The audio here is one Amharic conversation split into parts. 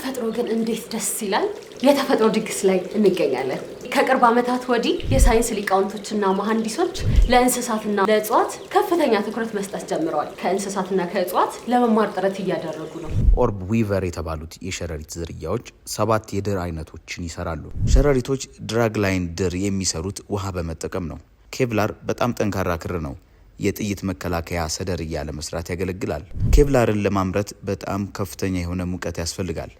ተፈጥሮ ግን እንዴት ደስ ይላል! የተፈጥሮ ድግስ ላይ እንገኛለን። ከቅርብ ዓመታት ወዲህ የሳይንስ ሊቃውንቶችና መሐንዲሶች ለእንስሳትና ለእጽዋት ከፍተኛ ትኩረት መስጠት ጀምረዋል። ከእንስሳትና ከእጽዋት ለመማር ጥረት እያደረጉ ነው። Orb weaver የተባሉት የሸረሪት ዝርያዎች ሰባት የድር አይነቶችን ይሰራሉ። ሸረሪቶች dragline ድር የሚሰሩት ውሃ በመጠቀም ነው። Kevlar በጣም ጠንካራ ክር ነው። የጥይት መከላከያ ሰደርያ ለመስራት ያገለግላል። Kevlar ን ለማምረት በጣም ከፍተኛ የሆነ ሙቀት ያስፈልጋል።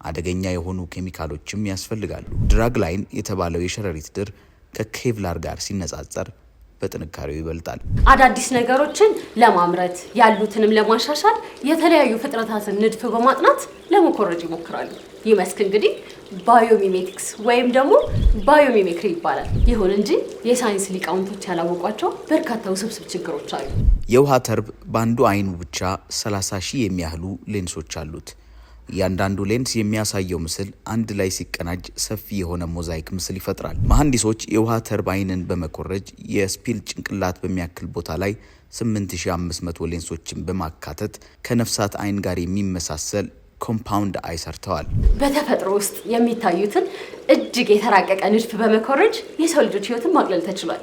አደገኛ የሆኑ ኬሚካሎችም ያስፈልጋሉ። Dragline የተባለው የሸረሪት ድር ከ Kevlar ጋር ሲነጻጸር በጥንካሬው ይበልጣል። አዳዲስ ነገሮችን ለማምረት፣ ያሉትንም ለማሻሻል የተለያዩ ፍጥረታትን ንድፍ በማጥናት ለመኮረጅ ይሞክራሉ። ይህ መስክ እንግዲህ biomimetics ወይም ደግሞ biomimicry ይባላል። ይሁን እንጂ የሳይንስ ሊቃውንቶች ያላወቋቸው በርካታ ውስብስብ ችግሮች አሉ። የውሃ ተርብ በአንዱ አይኑ ብቻ 30 ሺህ የሚያህሉ ሌንሶች አሉት። እያንዳንዱ ሌንስ የሚያሳየው ምስል አንድ ላይ ሲቀናጅ ሰፊ የሆነ ሞዛይክ ምስል ይፈጥራል። መሐንዲሶች የውሃ ተርብ አይንን በመኮረጅ የስፒል ጭንቅላት በሚያክል ቦታ ላይ 8500 ሌንሶችን በማካተት ከነፍሳት አይን ጋር የሚመሳሰል compound eye ሰርተዋል። በተፈጥሮ ውስጥ የሚታዩትን እጅግ የተራቀቀ ንድፍ በመኮረጅ የሰው ልጆች ሕይወትን ማቅለል ተችሏል።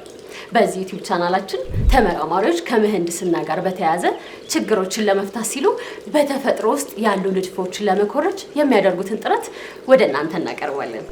በዚህ ዩቲዩብ ቻናላችን ተመራማሪዎች ከምህንድስና ጋር በተያያዘ ችግሮችን ለመፍታት ሲሉ በተፈጥሮ ውስጥ ያሉ ንድፎችን ለመኮረጅ የሚያደርጉትን ጥረት ወደ እናንተ እናቀርባለን።